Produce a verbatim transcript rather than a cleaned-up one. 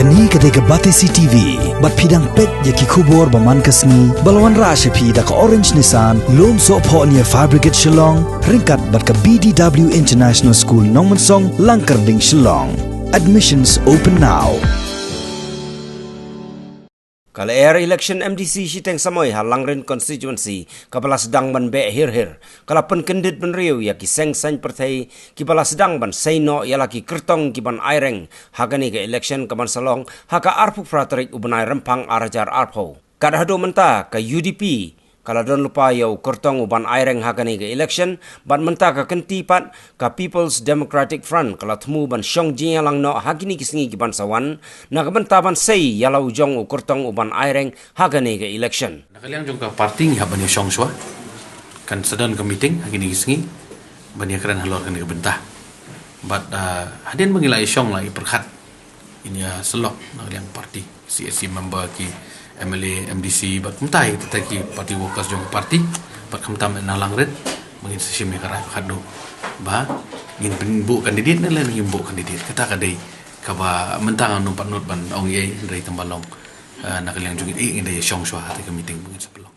Kane ka dei ka Batesi T V, bad phi dang peit ïa ki khubor ba man ka sngi, ba la wanrah sha phi da ka Orange Nissan, Lumsohphoh near Fire Brigade Shillong, ryngkat bad ka B D W International School Nongmensong, Langkyrding, Shillong. Admissions open now. Ka lyer election M D C shiteng samoi ha Langrin constituency kaba la sdang ban beh hir hir, ka la pynkyndit bynriew ïa ki seng saiñ pyrthei kiba la sdang ban sei noh ïa la ki kyrtong kiban aireng ha kane ka election kaban sa long ha ka arphew phra tarik u bnai Rymphang ar hajar arphew. Kat haduh mynta ka U D P ka la don lypa ïa u kyrtong uban aireng ha kane ka election, bad mynta ka kynti pat ka People's Democratic Front ka la thmu ban shong jingïalang noh ha kine ki sngi kiban sa wan, na ka bynta ban sei ïa la u jong u kyrtong uban aireng ha kane ka election. Na ka liang jong ka party ngi hap ban ïa shong shuwa, kan sa don ka meeting ha kine ki sngi ban ïa kren halor kane ka bynta. Bad, ah, hadien ba ngi la ïa shong la ïa pyrkhat, ngin ïa sylok na ka liang party, C A C member, ki M L A, M D C, bad kumta ïa kita ki party workers jong ka party, bad khamtam na Langrin, ba ngin sa shim ïa ka rai khatduh ba ngin pynbuh candidate ne lane ngim buh candidate. Kata ka dei kaba mynta ngam pat nud ban ong ei ei, hynrei tang ba long, eh, na ka liang jong ngi, eh, ngin da ïa shong shuwa ha ka meeting ba ngin sa pynlong.